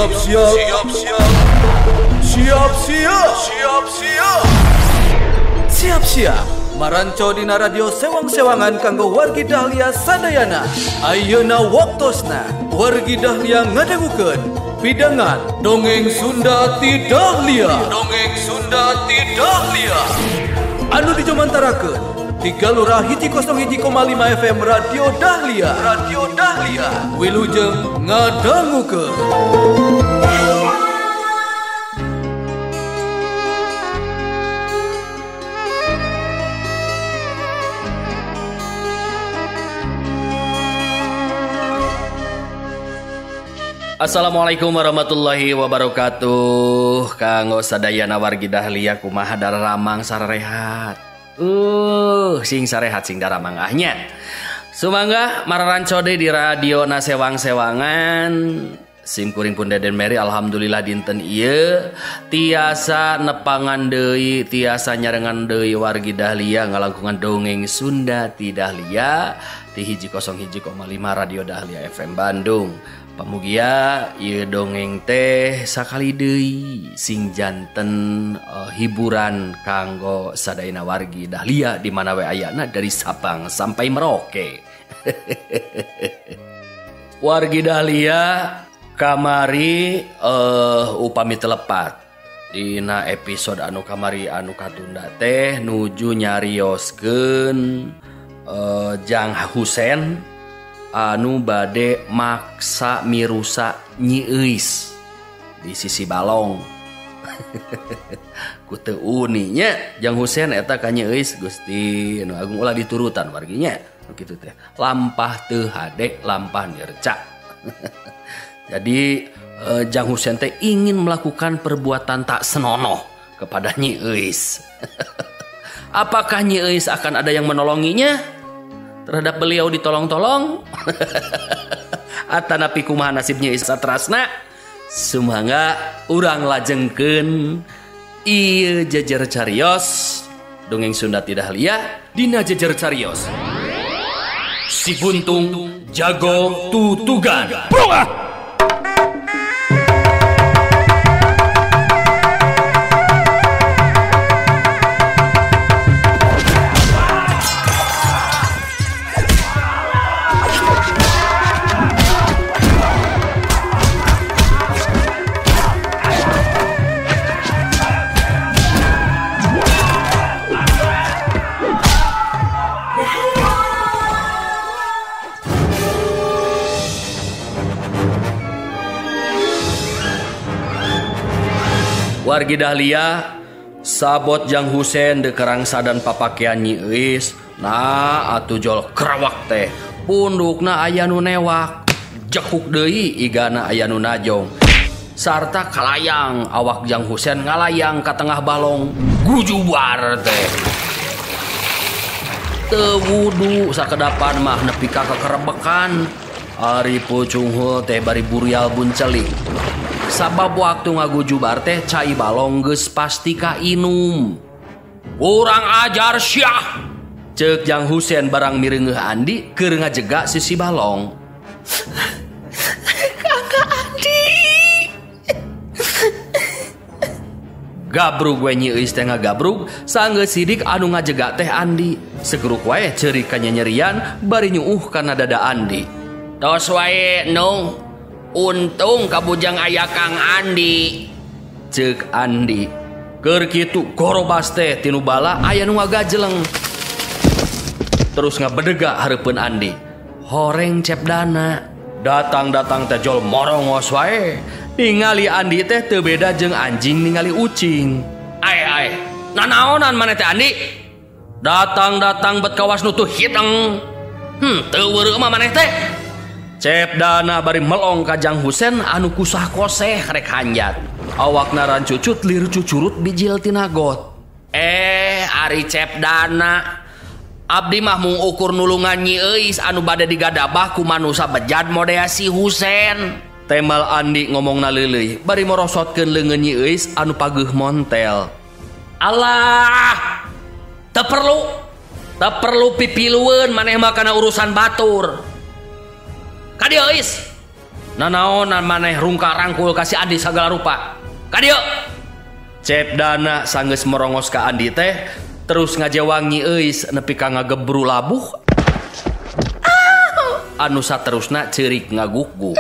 Siap siap siap siap siap siap siap siap siap siap maranco dina radio sewang-sewangan kanggo wargi Dahlia sadayana. Ayeuna waktosna wargi Dahlia ngadangukeun pidangan dongeng Sunda ti Dahlia. Dongeng Sunda ti Dahlia anu dijomantarakeun 3 Lurah 101,5 FM Radio Dahlia. Radio Dahlia. Wilujeng ngadangukeun. Assalamualaikum warahmatullahi wabarakatuh. Kanggo sadayana wargi Dahlia kumaha daramang sarehat. Sing sarehat sing daramang ahnya. Sumangga mararanco deui di radio na sewang-sewangan. Sim kuring pun Deden Mary alhamdulillah dinten ieu tiasa nepangan deui, tiasa nyarengan deui wargi Dahlia ngalangkungan dongeng Sunda ti Dahlia ti 101,5 Radio Dahlia FM Bandung. Pamugia ieu dongeng teh sakali deui sing janten hiburan kanggo sadayana wargi Dahlia di mana we ayana dari Sabang sampai Merauke. Wargi Dahlia kamari upami telepat dina episode anu kamari anu katunda teh nuju nyarioskeun Jang Husen anu bade maksa mirusa Nyi Euis di sisi balong. Ku teu uni nya Jang Husen eta ka Nyi Euis Gusti anu agung ulah diturutan warginya kitu teh. Lampah teu hade lampah nirca. Jadi Jang Husen teh ingin melakukan perbuatan tak senonoh kepada Nyi Euis. Apakah Nyi Euis akan ada yang menolonginya? Terhadap beliau ditolong-tolong? Atanapi kumaha nasibnya Isa Trasna? Sumangga urang lajengkeun ieu jejer carios dongeng Sunda ti Dahlia dina jejer carios Si Buntung Jago Tutugan. Prungah! Wargi Dahlia sabot Jang Husen de kerangsa dan papakean Nyi Euis. Nah atuh jol kerawak teh pundukna aya nu newak jekuk deui igana aya nu najong sarta kalayang awak Jang Husen ngalayang ka tengah balong gujubar teh teu wudu sakedapan mah nepi ka kekerebekan. Ari pucunghul teh bari burial bunceling. Sabab waktu ngagujubar teh cai balong geus pasti kainum. Urang ajar syah. Ceuk Jang Husen barang mireungeuh Andi keur ngajega sisi balong. Kakak Andi. Gabrug we Nyi Euis teh ngagabrug sanggeus sidik anu ngajega teh Andi. Segeruk wae ceurik kanyanyerian bari nyuuh kana dada Andi. Tos wae nung. Untung kabujang aya Kang Andi. Ceuk Andi. Keur kitu gorobas teh tinu bala aya nu ngagajeleng. Terus ngabedega hareupeun Andi. Horeng cep dana. Datang-datang teh jol morongos wae. Ningali Andi teh teu beda jeung anjing ningali ucing. Ae ae. Nanaonan maneh teh Andi? Datang-datang bet kawas nu teu hiteng. Teu weureuh mah maneh teh. Cep dana bari melong ka Jang Husen anu kusah koseh rek hanjat. Awakna rancucut lir cucurut bijil tina got. Ari cep dana. Abdi mah mung ukur nulungan Nyi Euis anu bade digadabah ku manusa bejad modea si Husen. Temal Andi ngomongna leuleuy bari morosotkeun leungeun Nyi Euis anu pageuh montel. Alah, teu perlu pipilueun maneh mah kana urusan batur. Ka dieu Euis. Nanaonan maneh rungka rangkul ka si Andi sagala rupa. Ka dieu. Cep Dana sanggeus merongos ka Andi teh terus ngajewang Nyi Euis nepi ka ngagebru labuh. Anu saterusna ceurik ngagukguk.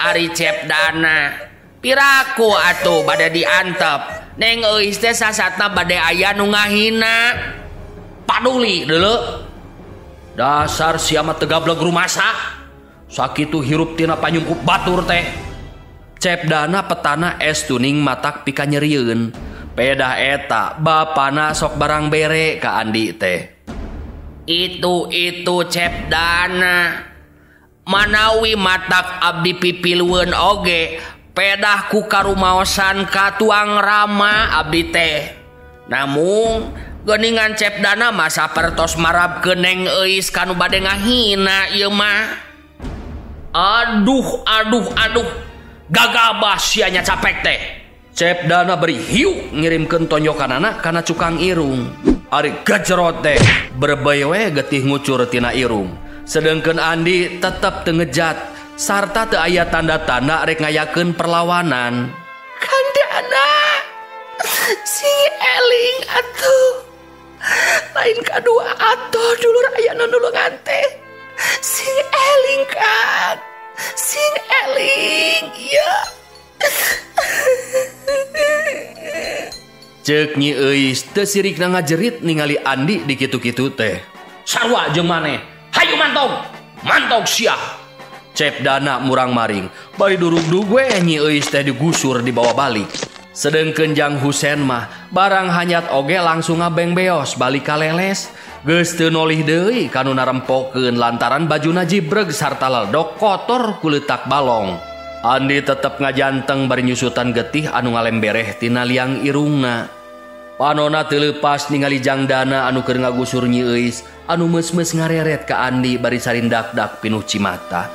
Ari Cep Dana piraku atuh bade diantep. Neng Euis teh sasatna bade aya nu ngahina. Paduli deuleu. Dasar sia mah teu gableg rumasa. Sakitu hirup tina panyungkup batur teh. Cep Dana petana es tuning matak pika nyerieun. Pedah eta bapana sok barang bere ka Andi teh. Itu Cep Dana. Manawi matak abdi pipilueun oge pedah ku karumaosan ka tuang rama abdi teh. Namung geuningan Cep Dana mah sapertos marabkeun Neng Euis kanu bade ngahina ieu mah. Aduh aduh aduh, gagabah sia nya capek teh. Cep Dana beri hiu ngirimkeun tonjokanana kana cukang irung. Ari gajerot teh berbey we getih ngucur tina irung. Sedengkeun Andi tetep teu ngejat sarta teu aya tanda-tanda rek ngayakeun perlawanan. Kang Dana, sing eling atuh. Lain kadua atuh dulur aya nu nulungan teh. Sing eling kan. Sing eling ieu. Ceuk Nyi Euis teu sirikna ngajerit ningali Andi di kitu-kitu teh. Sarua jeung maneh. Hayu mantog, mantog sia. Cep Dana murang-maring, bari durug-durug we Nyi Euis teh digusur dibawa balik. Sedengkeun Jang Husen mah barang hanyat oge langsung ngabeng beos balik ka leles. Geus teu nolih deui kanu narempokeun lantaran bajuna jibreg sarta leldok kotor kuleutak balong. Andi tetep ngajanteng bari nyusutan getih anu ngalembereh tina liang irungna. Panona teu leupas ningali Jang Dana anu keur ngagusur Nyi Euis anu meus-meus ngareret ka Andi bari sarindak-dak pinuh cimata.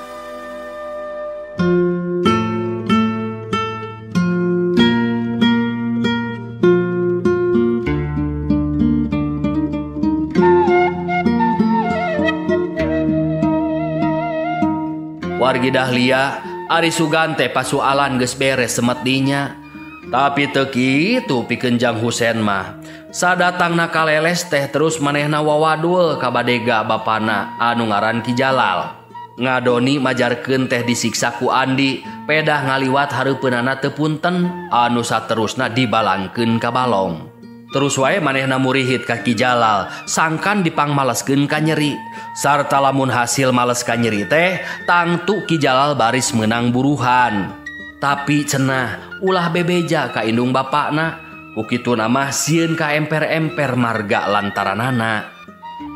Wargi Dahlia ari sugan teh pasualan geus beres semet dinya. Tapi teu kitu pikeun Jang Husen mah. Sadatangna kaleles teh terus manehna wawadul ka badega bapana anu ngaran Ki Jalal. Ngadoni majarkeun teh disiksa ku Andi, pedah ngaliwat hareupeunana teu punten anu saterusna dibalangkeun ka balong. Terus wae manehna murihit ka Ki Jalal, sangkan dipangmaleskeun ka nyeri. Sarta lamun hasil males ka nyeri teh, tangtu Ki Jalal baris meunang buruhan. Tapi cenah ulah bebeja ka indung bapakna, ku kituna mah sieun ka emper-emper marga lantaranana.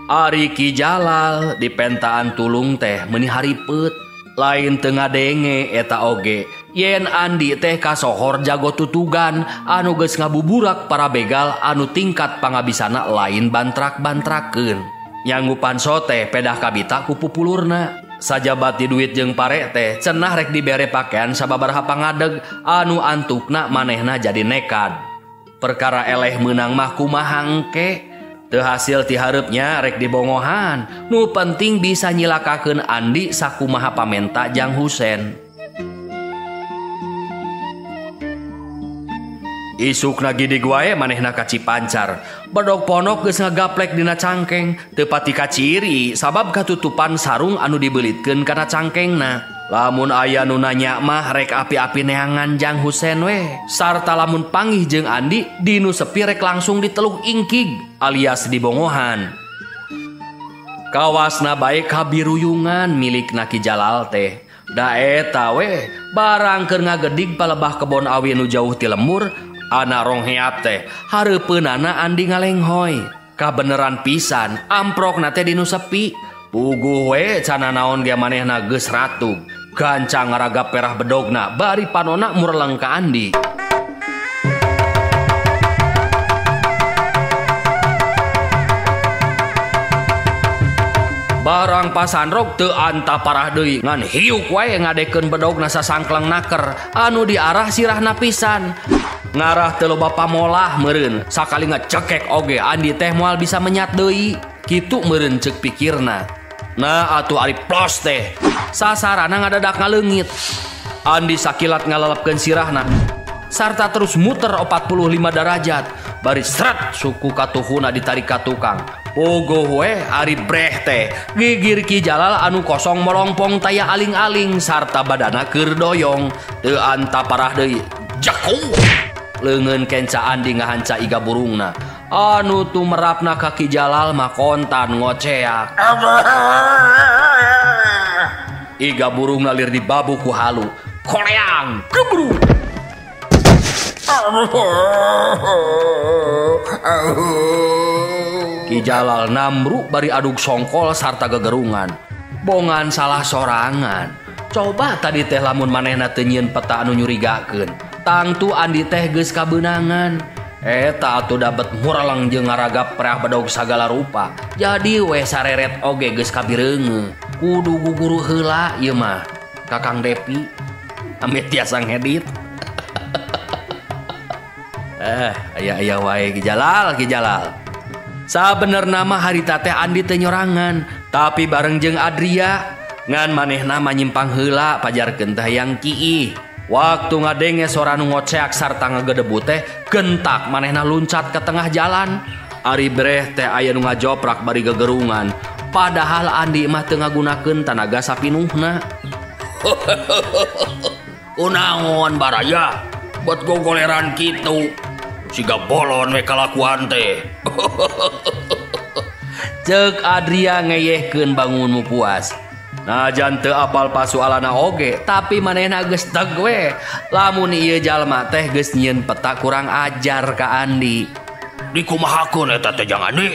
Ari Ki Jalal dipentaan tulung teh meuni haripeut, lain teu ngadenge eta oge. Yen Andi teh kasohor jago tutugan anu geus ngabuburak para begal anu tingkat pangabisana lain bantrak-bantrakeun. Nyanggupan sote pedah kabita ku pupulurna. Sajabat di duit jeung pare teh cenah rek dibere pakaian sababaraha pangadeg anu antukna manehna jadi nekad. Perkara eleh meunang mah kumaha engke. Teu hasil ti hareupnya rek dibongohan. Nu penting bisa nyilakakeun Andi sakumaha pamenta Jang Husen. Isukna gidig wae manehna ka Cipancar. Bedog ponok geus ngagaplek dina cangkeng, teu pati kaciri sabab katutupan sarung anu dibelitkeun kana cangkengna. Lamun aya nu nanya mah rek api-api neangan Jang Husen we. Sarta lamun panggih jeung Andi dinu sepi rek langsung diteluh ingkig alias dibongohan. Kawasna bae kabiruyungan milik Ki Jalal teh. Da eta we barang keur ngagedig palebah kebon awi nu jauh ti lembur. Ana rongheap teh hareupeunana Andi ngalenghoy. Kabeneran pisan amprokna teh dinu sepi. Puguh we cana naon ge manehna geus ratug. Gancang ngaragap perah bedogna bari panona murleng ka Andi. Barang pasandrok teu anta parah deui ngan hiuk wae ngadekeun bedogna sasangkleng naker anu diarah sirahna pisan. Ngarah teu loba pamolah meureun sakali ngecekek oge Andi teh moal bisa menyat deui. Kitu meureun ceuk pikirna. Nah atuh ari plos teh. Sasarana ngadadak ngaleungit. Andi sakilat ngalalepkeun sirahna. Sarta terus muter 45 derajat. Bari sret suku katuhuna ditarik ka tukang. Pogo we ari breh teh. Gigir Ki Jalal anu kosong molongpong taya aling-aling sarta badana keur doyong. Teu anta parah deui. Jaku. Leungeun kenca Andi ngahanca iga burungna. Anu tumerapna ka Ki Jalal mah kontan ngoceak. Iga burungna lir dibabu ku halu. Koleang gebru. Ki Jalal namru bari adug songkol sarta gegerungan. Bongan salah sorangan. Coba tadi teh lamun manehna teu nyieun peta anu nyurigakeun. Tangtu Andi teh geus kabeunangan. Eta atuh dabet muraleng jeung ngaragap preah bedog sagala rupa. Jadi we sareret oge geus kabireungeun. Kudu guguru heula ieu mah. Kakang Depi amit tiasa ngedit. Aya-aya wae Ki Jalal, Ki Jalal. Sabenerna mah harita teh Andi teu nyorangan, tapi bareng jeung Adria ngan manehna mah nyimpang heula pajarkeun teh hayang kiih. Waktu ngadenge sora nu ngoceak sarta ngagedebu teh gentak manehna luncat ke tengah jalan. Ari breh teh aya nu ngajoprak bari gegerungan. Padahal Andi mah teu ngagunakeun tanaga sapinuhna. Kunaon baraya buat gogoleran kitu. Siga bolon we kalakuan teh. Ceuk Adria ngeyehkeun bangunmu puas. Najan teu apal pasualana oge, tapi manehna geus teg we. Lamun ieu jalma teh geus nyieun peta kurang ajar ka Andi. Dikumahakeun eta teh jang Andi?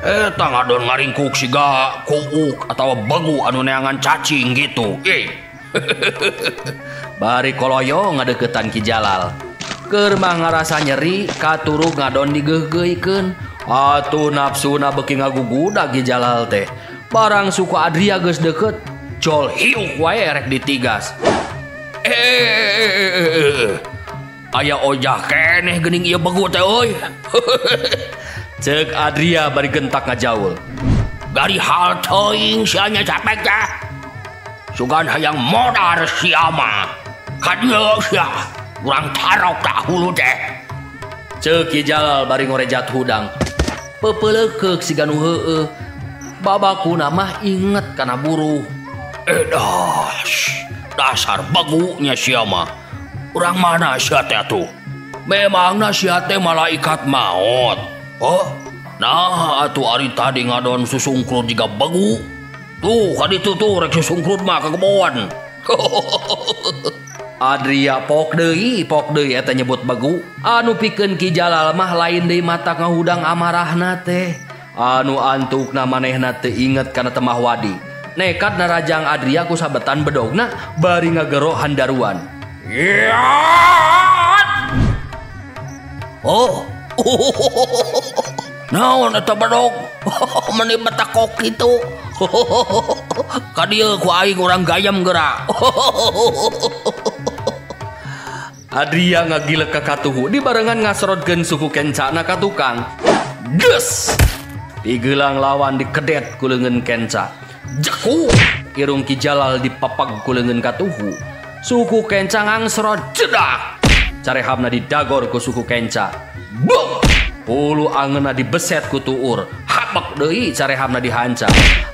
Eta ngadon ngaringkuk siga kuuk atawa begu anu neangan cacing gitu. Eh. Bari koloyo ngadeukeutan Ki Jalal. Keur mah ngarasa nyeri katurug ngadon digeugeuikeun. Atuh nafsuna beuki ngagugudag Ki Jalal teh. Barang suku Adria geus deukeut, jol hiuk wae rek ditigas. Aya ojah keneh geuning ieu begu teh euy. Ceuk Adria bari gentak ngajaul. Gari hal teuing sia nya capek teh. Sugan hayang modar sia mah. Ka dieu sia. Urang tarok tak hulu teh. Ceuk Ki Jalal bari ngorejat hudang. Pepeulekeuk siga nu heueuh. Babakuna mah inget kana buruh. Edas, dasar bagunya sia mah. Urang mana sia teh atuh? Memangna sia teh malaikat maot. Oh, nah atuh ari tadi ngadon susungkrut jiga bagu. Tuh, kaditu tuh rek susungkrut mah ka kebon. Adria pok deui eta nyebut begu. Anu pikeun Ki Jalal mah lain deui mata ngahudang amarahna teh. Anu antukna manehna teu inget kana temah wadi. Nekat narajang Adria ku sabetan bedogna bari ngagero handaruan. Oh. Naon eta bedog? Meni betakok kitu. Ka dieu ku aing urang gayam geura. Adria ngagilek ka katuhu dibarengan ngasorodkeun suku kencana ka tukang. Geus. Pigelang lawan dikedet ku leungeun kenca. Jeku. Irung Ki Jalal dipapag ku leungeun katuhu. Suku kenca ngangsrot jedak. Carehamna didagor ku suku kenca. Beuh. Hulu angeunna dibeset ku tuur. Habek deui carehamna dihanca.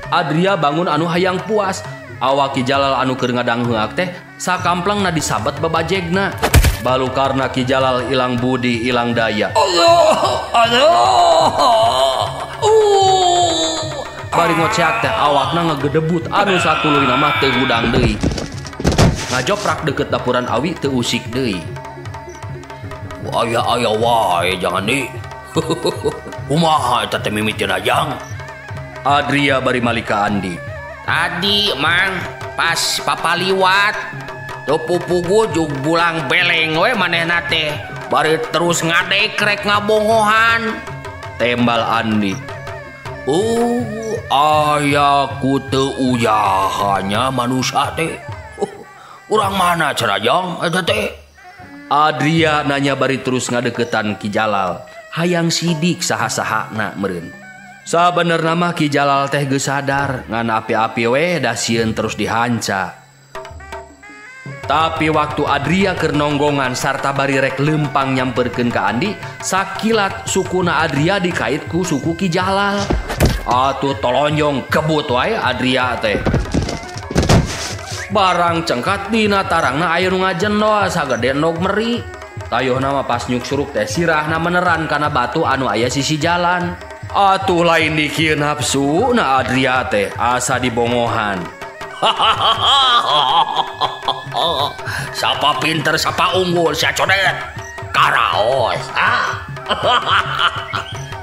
Adria bangun anu hayang puas. Awak Ki Jalal anu keur ngadangheak teh sakamplengna disabet babajegna. Balukarna Ki Jalal ilang budi ilang daya. Allah, Allah. Bari ngoceak teh awakna ngegedebut anu satuluyna mah teu hudang deui. Ngajoprak deukeut dapuran awi teu usik deui. Aya-aya wae jangan di. Kumaha eta teh mimitina jang? Adria bari malika Andi. Tadi mang pas papaliwat teu pupugu jug bulang beleng we manehna teh. Bari terus ngadek rek ngabongohan. Tembal Andi. Oh, aya ku teu ujahannya manusia teh. Urang mana cerajang eta teh? Adria nanya bari terus ngadeukeutan Ki Jalal. Hayang sidik saha-sahana meureun. Sabenerna mah Ki Jalal teh geus sadar ngan api-api we da sieun terus dihanca. Tapi waktu Adria keur nonggongan sarta bari rek lempang nyamperkeun ka Andi, sakilat sukuna Adria dikait ku suku Ki Jalal. Atuh tolonjong kebut wae Adria teh. Barang cengkat dina tarangna aya nu ngajendol sagede endog meri. Tayohna mah pas nyuksuruk teh sirahna meneran kana batu anu aya sisi jalan. Atuh lain dikieun nafsu na Adria teh asa dibongohan. Sapa pinter sapa unggul sia codet. Karaos. Ah.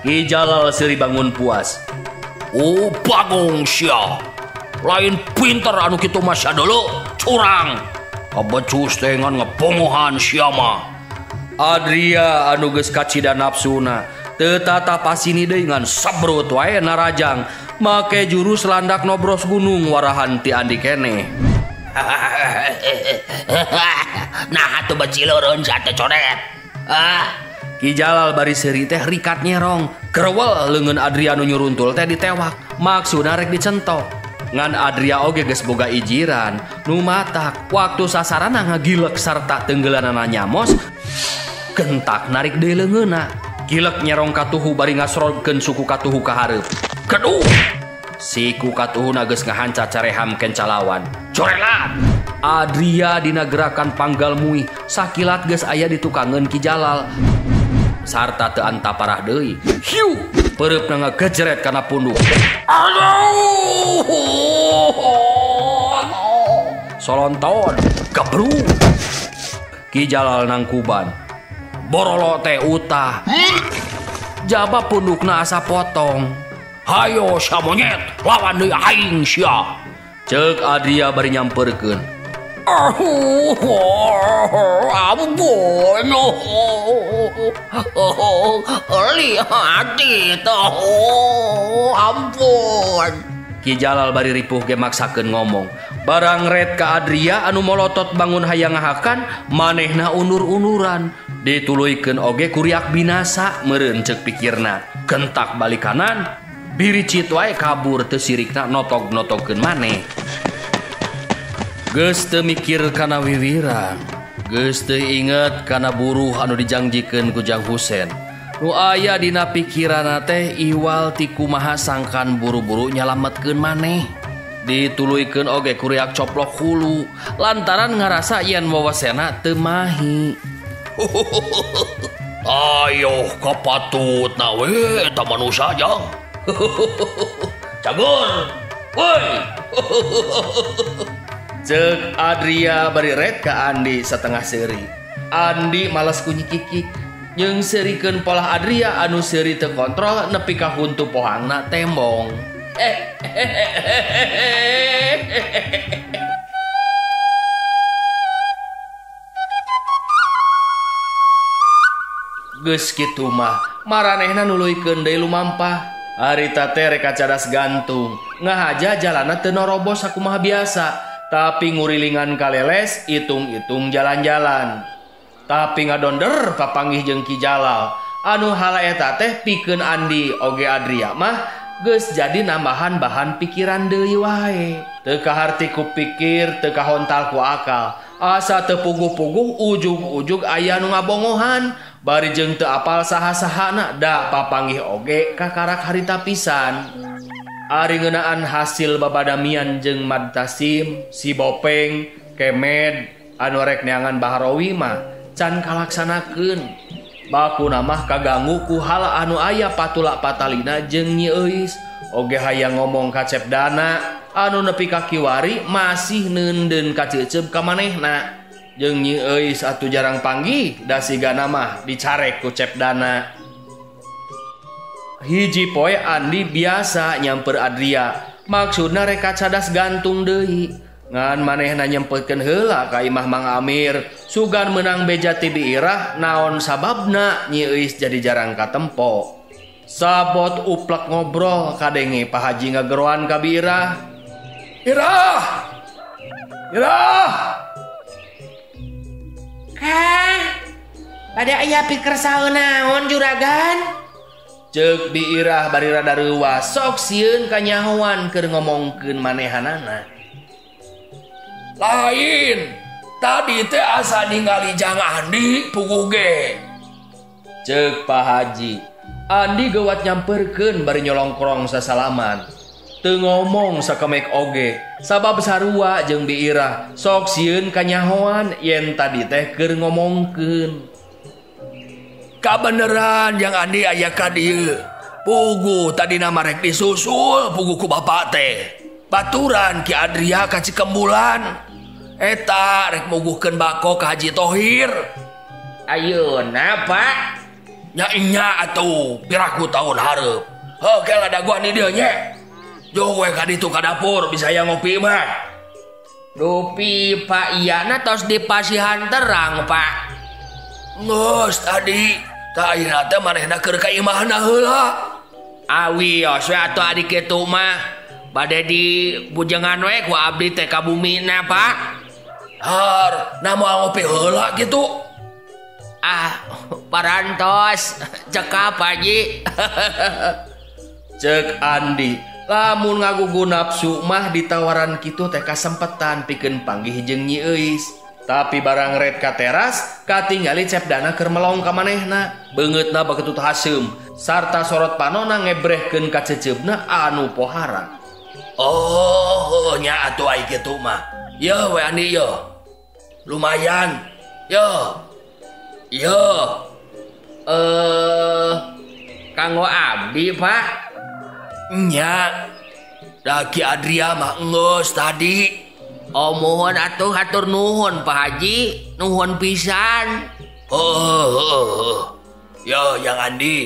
Ki Jalal seuri bangun puas. Oh bagong sia. Lain pinter anu kitu mah sia deuleu curang. Kabecus teh ngan ngebongohan sia mah. Adria anu geus kacida nafsuna teu tata pasini deui ngan sabrut wae narajang make jurus landak nobros gunung warahan ti Andi keneh. Nah atuh becileurun sia teh codet. Ah. Ki Jalal bari seuri teh rikat nyerong kerewel leungeun Adria nu nyuruntul teh ditewak maksudna rek dicentok. Ngan Adria oge geus boga ijiran nu matak waktu sasarana ngagilek sarta tenggelanana nyamos gentak narik deui leungeunna. Gilek nyerong katuhu bari ngasrodkeun suku katuhu ka hareup. Keduh! Siku katuhuna geus ngahanca careham kencalawan. Corelat! Adria dina gerakan panggal muih sakilat geus aya di tukangeun Ki Jalal. Sarta teu antaparah deui. Hiu! Peureupna ngagejeret kana punduk. Aduh! Solonton, gebruk. Ki Jalal nangkuban. Borolo teh utah. Jaba pundukna asa potong. Hayo sia monyet, lawan deui aing sia. Ceuk Adria bari nyamperkeun. Ampun. Lihat itu. Ampun. Ki Jalal bari ripuh ge maksakeun ngomong. Barang red ka Adria anu molotot bangun hayang ngahakan, manehna undur-unduran. Dituluykeun oge kuriak binasa meureun ceuk pikirna. Gentak balik kanan, biricit wae kabur teu sirikna notog-notogkeun maneh. Geus teu mikir kana wiwiran, geus teu inget kana buruh anu dijangjikeun ku Jang Husen. Nu aya dina pikiranna teh iwal ti kumaha sangkan buru-buru nyalametkeun maneh. Dituluykeun oge kuriak coplok hulu lantaran ngarasa yen wawasena teu mahi. Ayo kapatutna we eta manusia jang. Cagur. Woi. Ceuk Adria bari red ka Andi setengah seuri. Andi malas kunyi kikik jeung seurikeun polah Adria anu seuri teu kontrol nepi ka huntu pohangna tembong. Geus kitu mah maranehna nuluykeun deui lumampah. Harita teh rek cadas gantung ngahaja jalanna teu norobos sakumaha biasa, tapi ngurilingan kaleles itung-itung jalan-jalan. Tapi ngadonder papanggih jeung Ki Jalal anu hala eta teh pikeun Andi oge Adria mah geus jadi nambahan bahan pikiran deui wae. Teu kaharti ku pikir, teu kahontal ku akal. Asa teu puguh-puguh ujug-ujug aya nu ngabongohan, bari jeung teu apal saha-sahana da papanggih oge kakarak harita pisan. Ari ngeunaan hasil babadamian jeung Madtasim, si Bopeng, Kemed anu rek neangan Bahrawi mah can kalaksanakeun. Bakuna mah kaganggu ku hal anu aya patula patalina jeung Nyi Euis. Oge hayang ngomong ka Cep Dana anu nepi ka kiwari masih neundeun ka Ceuceub ka manehna. Jeung Nyi Euis atuh jarang panggih da sigana mah dicarek ku Cep Dana. Hiji poe Andi biasa nyamper Adria, maksudna rek cadas gantung deui. Ngan manehna nyempetkeun heula ka imah Mang Amir, sugan menang beja ti Biirah naon sababna Nyi Euis jadi jarang katempo. Sabot uplek ngobrol kadenge Pak Haji ngageroan ka Biirah. Irah! Irah! Kah? Pada aya pikir saeun naon juragan? Ceuk Bi Irah bari rada reuwas sok sieun kanyahoan keur ngomongkeun manehanana. Lain, tadi teh asa ningali Jang Andi puguh ge. Ceuk Pak Haji. Andi geuwat nyamperkeun bari nyolongkrong sasalaman. Teu ngomong sakemek oge, sabab sarua jeung Bi Irah sok sieun kanyahoan yen tadi teh keur ngomongkeun. Kabeneran Jang Andi aya ka dieu. Puguh tadina mah rek disusul puguh ku bapak teh. Baturan Ki Adria ka Cikembulan. Eta rek muguhkeun bako ka Haji Tohir. Ayeuna Pak. Nya nya atuh piraku taun hareup. Heuh ke ladaguan di dieu nya. Jauh we ka ditu ka dapur bisa aya ngopi mah. Dupi Pak Iyana tos dipasihan terang Pak. Geus tadi tah ayeuna teh manehna keur ka imahna heula. Awios we atuh adi kitu mah. Bade di bujengan we ku abdi teh ka bumina Pak. Har, na moal ngopi heula kitu. Ah, parantos cekap Haji. Ceuk Andi. Lamun ngagugu nafsu mah ditawaran kitu teh kasempetan pikeun panggih jeung Nyi Euis. Tapi barang red ka teras katingali Cep Dana keur melong ka manehna. Beungeutna baketut haseum sarta sorot panona ngebrehkeun ka ceceubna anu pohara. Oh, nya atuh ai kitu mah. Yeuh we Andi yeuh. Lumayan. Yeuh. Yeuh. Kanggo abdi Pak. Nya, da Ki Adria mah geus tadi. Oh mohon atuh hatur nuhun Pak Haji, nuhun pisan. Heuh. Yo Yang Andi,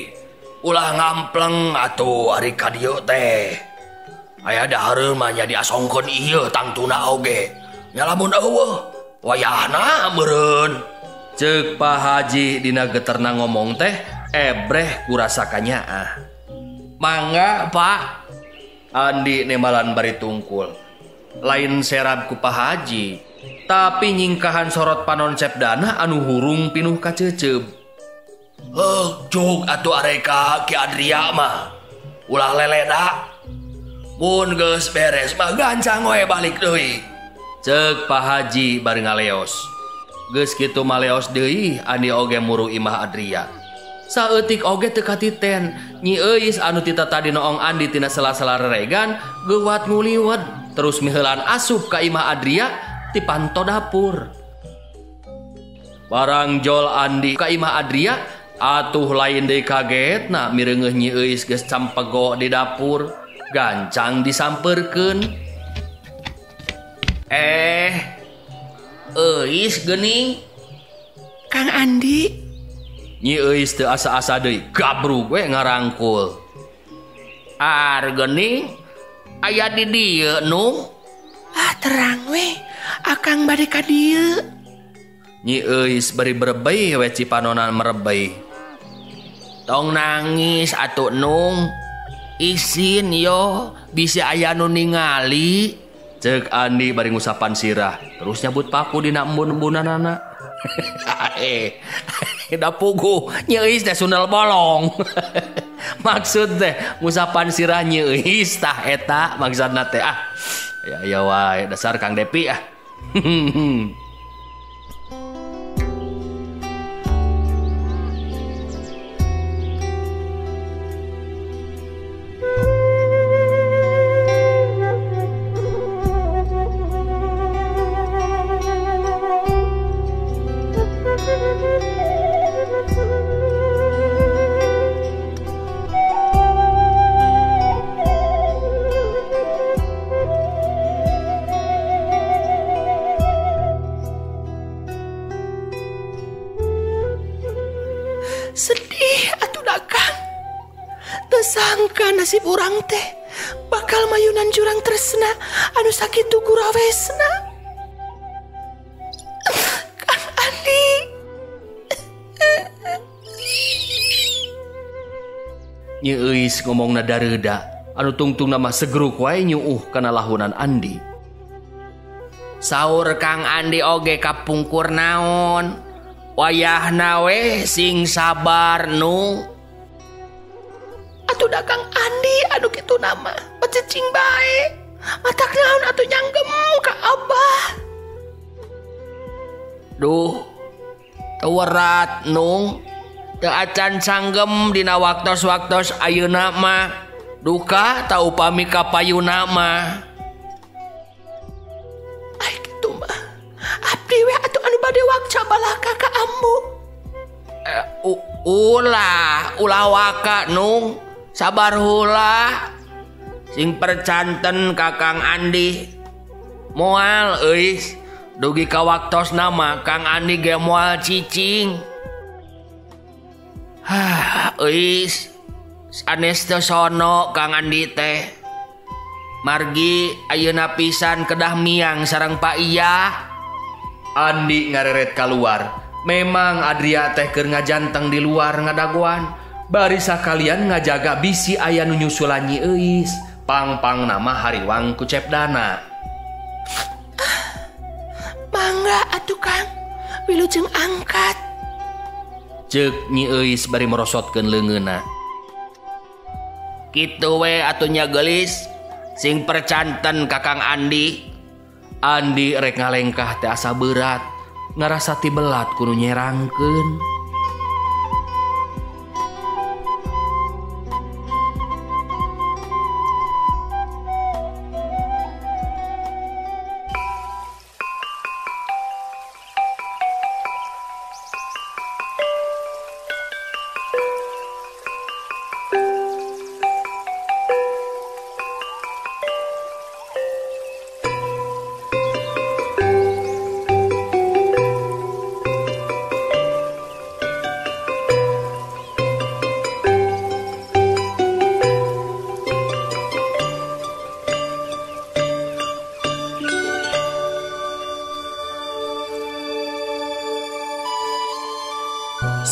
ulah ngampleng atuh ari ka dieu teh. Aya dahareun mah nya diasongkeun ieu tangtuna oge. Nya lamun eueuh, wayahna meureun. Ceuk Pak Haji dina geterna ngomong teh ebreh kurasa kanyaah. Mangga Pak. Andi nemalan bari tungkul. Lain serab ku Pak Haji, tapi nyingkahan sorot panon Cep Dana anu hurung pinuh kaceceub. Heuh, cuk atuh areka Ki Adria mah. Ulah leleda. Mun geus beres mah gancang we balik deui. Ceuk Pak Haji bari ngaleos. Geus kitu maleos deui Andi oge muru imah Adria. Saeutik oge teu katiten, Nyi Euis anu tita tadi noong Andi tina sela-sela reregan geuwat nguliwet terus miheulan asup ka imah Adria ti panto dapur. Barang jol Andi ka imah Adria atuh lain deui kagetna mireungeuh Nyi Euis geus campego di dapur, gancang disampeurkeun. Euis geuning. Kang Andi. Nyi Euis teu asa-asa deui, gabrug we ngarangkul. Ar geuning aya di dieu nu. Ah terang we, akang bade ka dieu. Nyi Euis bari berebei we cipanonan merebei. Tong nangis atuh nung. Isin yo bisi aya nu ningali. Ceuk Andi bari ngusapan sirah, terus nyabut paku dina embun-embunanana. Da puguh Nyi Euis teh sundel bolong. Maksud teh ngusapan sirah Nyi Euis tah eta maksudna teh ah. Ya ya wae dasar Kang Depi ah. Sedih atuh dakang. Tersangka nasib urang teh bakal mayunan jurang tresna anu sakitu gurawesna. Kang Andi. Nyi Euis ngomongna dareuda anu tungtungna mah segeruk wae nyuuh kana lahunan Andi. Saur Kang Andi oge kapungkur naon. Wayahna we sing sabar nu. atuh da Kang Andi anu kitu nama. Pecicing bae. Matak naon atuh nyanggem ka Abah. Duh, teu werat nung. Teu acan sanggem dina waktos-waktos ayeuna mah. Duka ta upami ka payuna mah. Ai kitu mah. Abdi we atuh anu bade wakca balaka ka ambu. Ulah waka nung. Sabar heula. Sing percanten ka Kang Andi. Moal euis. Dugi ka waktosna mah Kang Andi ge moal cicing. Hah, euis. Sanes teu sono Kang Andi teh. Margi ayeuna pisan kedah miang sareng Pak Iya. Andi ngareret kaluar. Memang Adria teh keur ngajanteng di luar ngadagoan. Bari sakalian ngajaga bisi aya nu nyusulan Nyi Euis. Pang-pang nama hariwang ku Cep Dana. Mangga atuh Kang, wilujeng angkat. Ceuk Nyi Euis bari merosotkeun leungeunna. Kitu we atuh nya geulis, sing percanten ka Kang Andi. Andi rek ngalengkah teh asa berat, ngarasa tibelat kudu nyerangkeun.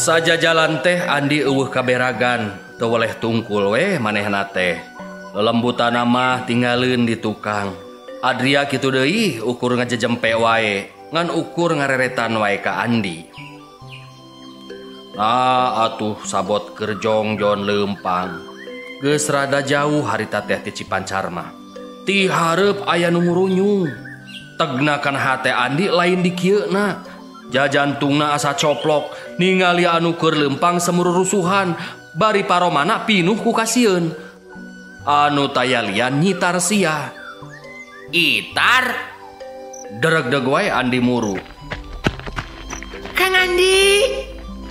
Saja jalan teh Andi eueuh kaberagan, teu weleh tungkul we manehna teh. Lelembutan mah tinggaleun di tukang. Adria kitu deui ukur ngajejempe wae, ngan ukur ngareretan wae ka Andi. Nah atuh sabot keur jongjon leumpang. Geus rada jauh harita teh ti Cipancar mah. Ti hareup aya nu ngurunyung. Tegna kana hate Andi lain di kieuna. Jajantungna asa coplok ningali anu keur leumpang semururusuhan bari paromana pinuh ku kasieun. Anu tayalian nyitar sia. Itar deregdeg wae Andi muru. Kang Andi.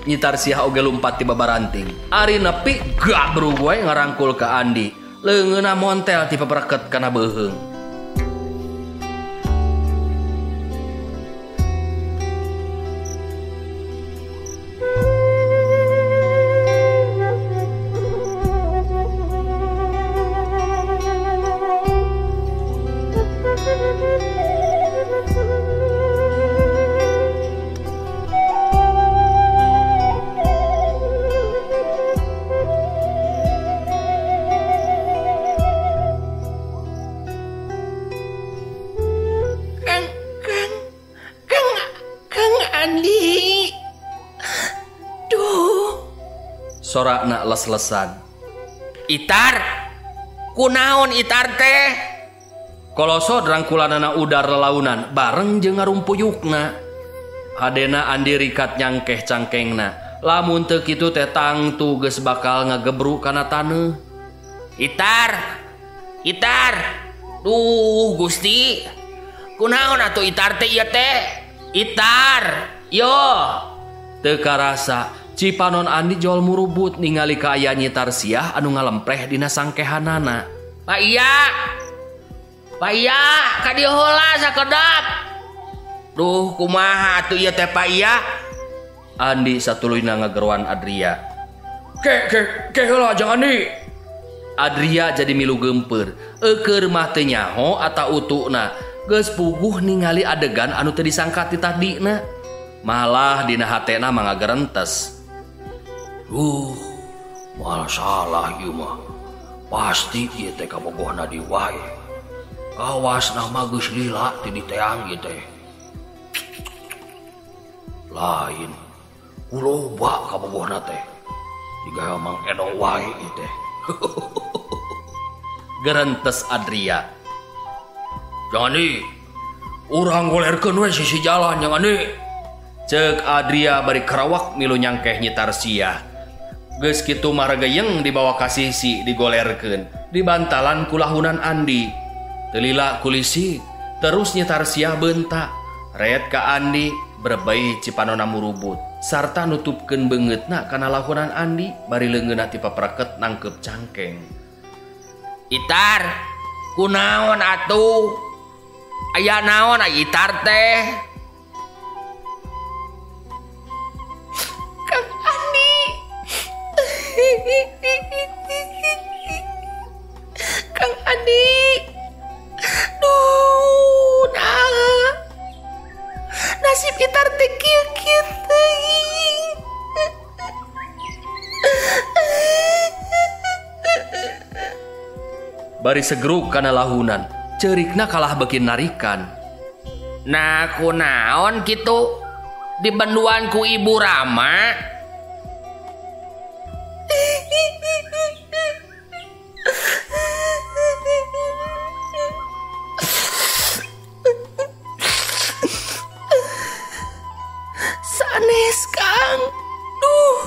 Nyitar sia oge lumpat ti babaranting. Ari nepi gabrug wae ngarangkul ka Andi. Leungeunna montel ti papereket kana beuheung. Andi. Duh. Sorakna les-lesan. Itar. Kunaon Itar teh? Kolosod rangkulanana udar lelaunan bareng jeung ngarumpuyukna. Hadena Andi rikat nyangkeh cangkengna. Lamun teu kitu teh tangtu geus bakal ngagebru kana taneuh. Itar. Itar. Duh Gusti. Kunaon atuh Itar teh ieu teh? Itar. Yo. Teu karasa cipanon Andi jol murubut ningali kaaya Nyitar Siah anu ngalempreh dina sangkehanana. Pak Iya. Pak Iya, ka dieu heula sakedap. Duh, kumaha atuh ieu teh Pak Iya? Andi satuluyna ngageroan Adria. Ke ke ke heula jang Andi. Adria jadi milu geumpeur. Eukeur mah teu nyaho atawa utuna. Geus puguh ningali adegan anu teu disangka ti tadina. Malah dina hatena mah ngagerentes. Duh, moal salah ieu mah. Pasti ieu teh kabogohna di wae. Kawas nama geus lila ti diteang ieu teh. Lain, kuloba kabogohna teh. Jiga Mang Edo wae ieu teh. Gerentes Adria. Jangan di urang golerkeun we sisi jalan jangan di. Cek Adria bari kerawak milu nyangkeh Nyi Tarsiah. Geus kitu marageyeng dibawa ka sisi digolerkeun, dibantalan ku lahunan Andi. Teu lila kulisi, terus Nyi Tarsiah beunta. Ret ka Andi berbei cipanona murubut sarta nutupkeun beungeutna kana lahunan Andi bari leungeunna ti papreket nangkep cangkeng. Itar, kunaon atuh? Aya naon Itar teh? Kang Andi. Kang Andi. Duh, nah. Nasib Itar teh kieu-kieu teuing. Bari segeruk kana lahunan, ceurikna kalah beuki narikan. Nah, kunaon kitu? Dibenduan ku Ibu Rama. Sanes, Kang. Duh.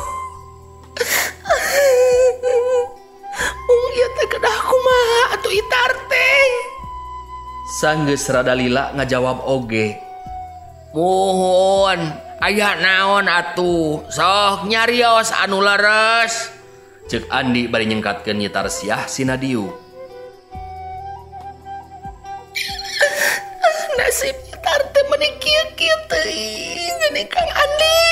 Mung ieu teh kedah kumaha atuh Itar teh? Sanggeus rada lila ngajawab oge. Muhun, aya naon atuh? Sok nyarios anu leres. Ceuk Andi bari nyengkatkeun Nyi Tarsiah sina diuk. Nasib Itar teh meuni kieu-kieu teuing geuning Kang Andi.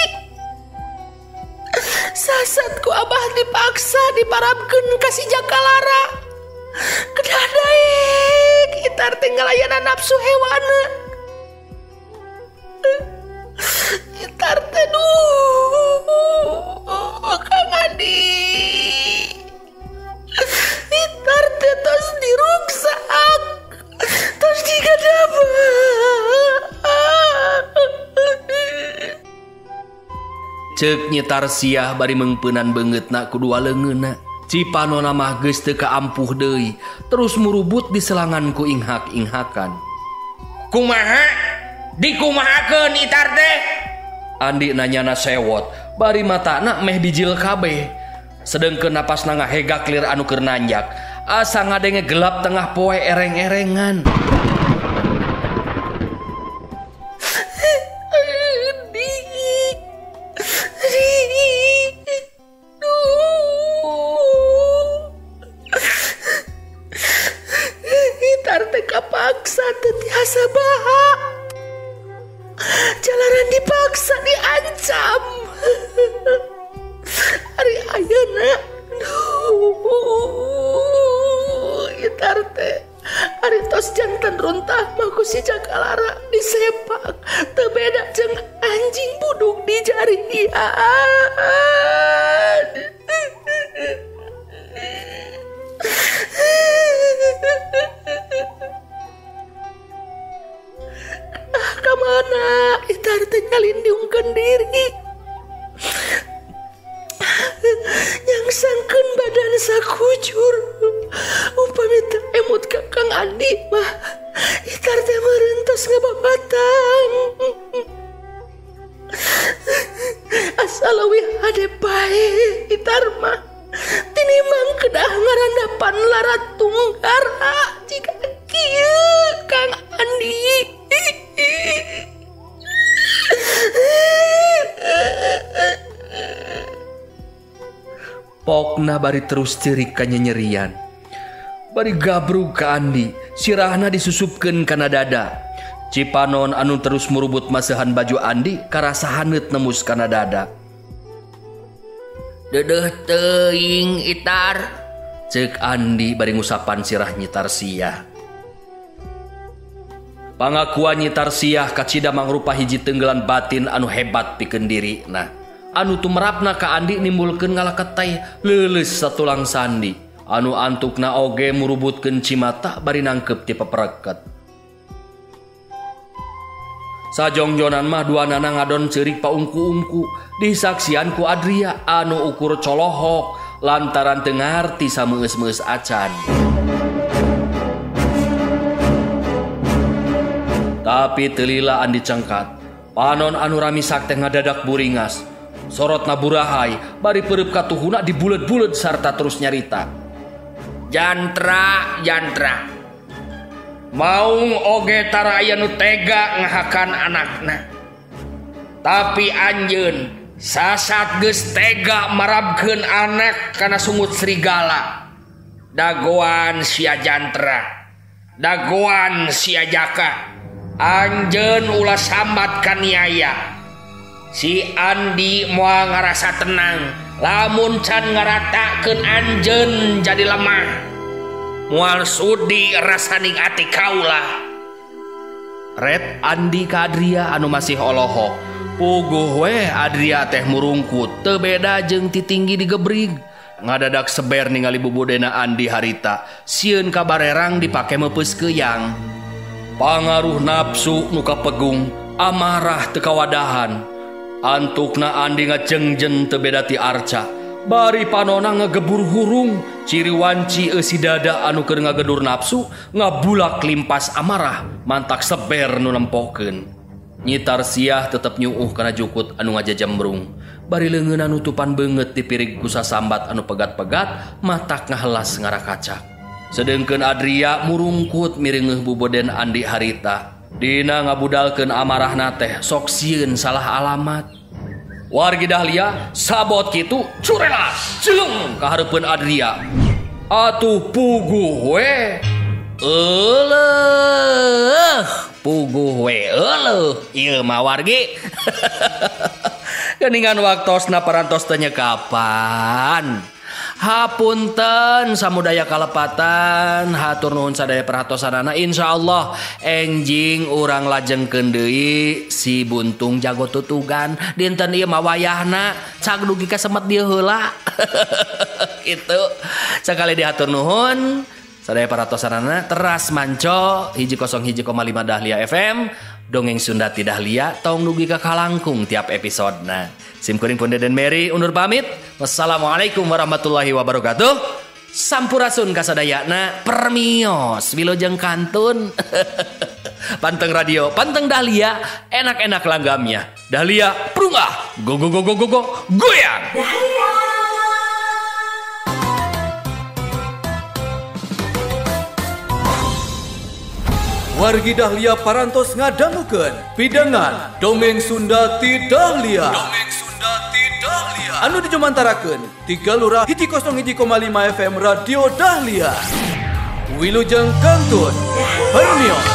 Sasat ku abah dipaksa diparabkeun ka si Jakalara. Kedah daek Itar teh ngalayanan nafsu hewana. Itar teh duh Kang Andi. Itar teh tos diruksak, tos digadaba. Ceuk Nyi Tarsiah bari meungpeunan beungeutna ku dua leungeunna. Cipanona mah geus teu kaampuh deui, terus murubut di selangan ku inghak-inghakan. Kumaha? Dikumahakeun Itar teh? Andi nanyana sewot, bari matana meh bijil kabeh. Sedengkeun napasna ngahegak lir anu keur nanjak. Asa ngadenge gelap tengah poe ereng-erengan. Itar teh kapaksa teu tiasa baha. Jalanan dipaksa diancam. Ari ayeuna Itar teh ari tos janten runtah mah ku si Jakalara disepak teu beda jeung anjing buduk di jarian. Ah, kamana Itar teh nyalindungkeun diri, nyangsangkeun badan sakujur. Upami teu emut ka Kang Andi mah Itar teh meureun tos ngababatang. Asa leuwih hade bae Itar mah tinimbang kedah ngarandapan lara tunggara jika kieu Kang Andi. Pokna bari terus ceurik kanyenyerian. Bari gabrug ka Andi, sirahna disusupkeun kana dada. Cipanon anu terus murubut masehan baju Andi karasa haneut nemus kana dada. Deudeuh teuing Itar, ceuk Andi bari ngusapan sirah Nyi Tarsiah. Pangakuan Nyi Tarsiah kacida mangrupa hiji tenggelan batin anu hebat pikeun dirina. Anu tumerapna ka Andi nimbulkeun ngalaketay leuleus satulang sandi. Anu antukna oge murubutkeun cimata bari nangkep ti pepereket. Sajongjonan mah duanana ngadon ceurik paungku-ungku disaksian ku Adria anu ukur colohok Lantaran teu ngarti sameus-meus acan. Tapi teu lila Andi cengkat. Panon anu ramisak teh ngadadak buringas. Sorotna burahai bari peureub katuhuna dibulet-bulet sarta terus nyarita. Jantra, jantra. Maung oge tara aya nu tega ngahakan anakna. Tapi anjeun sasat geus tega marabkeun anak kana sungut serigala. Dagoan sia jantra. Dagoan sia jaka. Anjeun ulah sambat kaniaya. Si Andi moal ngarasa tenang lamun can ngaratakeun anjeun jadi lemah. Moal sudi rasaning ati kaula. Red Andi ka Adria anu masih olohok. Puguh weh Adria teh murungkut teu beda jeung ti tinggi digebrig. Ngadadak seber ningali bubudena Andi harita. Sieun ka barerang dipake meupeus keuyang. Pangaruh nafsu nu kapegung, amarah teu kawadahan. Antukna Andi ngajengjen teu beda ti arca. Bari panona ngegebur hurung, ciri wanci eusi dada anu keur ngagedur nafsu, ngabulak limpas amarah, mantak seber nu nempokeun. Nyitar siah tetep nyuuh kana jukut anu ngajajembrung. Bari leungeunna nutupan beungeut dipirig ku sasambat anu pegat-pegat, matak ngahelas ngarakacak. Sedengkeun Adria murungkut mireungeuh buboden Andi harita. Dina ngabudalkeun amarahna teh sok sieun salah alamat. Wargi Dahlia sabot kitu curela jeleng ka hareupeun Adria. Atuh puguh we. Euleuh, puguh we euleuh. Ieu mah wargi. Geningan waktosna parantos teh kapan. Hapunten samudaya kalepatan, hatur nuhun sadaya perhatosanana. Insyaallah enjing urang lajengkeun deui si buntung jago tutugan dinten ieu mah wayahna cag dugi ka semet dieu heula. Itu sakali dihatur nuhun sadaya perhatosanana. Teras manco 101,5 Dahlia FM dongeng Sunda ti Dahlia tong dugi ka kalangkung tiap episodena. Sim kuring pun Deden Mary undur pamit. Wassalamualaikum warahmatullahi wabarakatuh. Sampurasun kasadayana, permios wilujeng kantun. Panteng radio, panteng Dahlia, enak-enak langgamnya. Dahlia prungah, go go go go go go, goyang. Dahlia. Wargi Dahlia parantos ngadangukeun pidangan dongeng Sunda ti Dahlia. Dongeng Sunda ti Dahlia. Anu dijumantarakeun ti Galura 101,5 FM Radio Dahlia. Wilujeng kantun. Permios.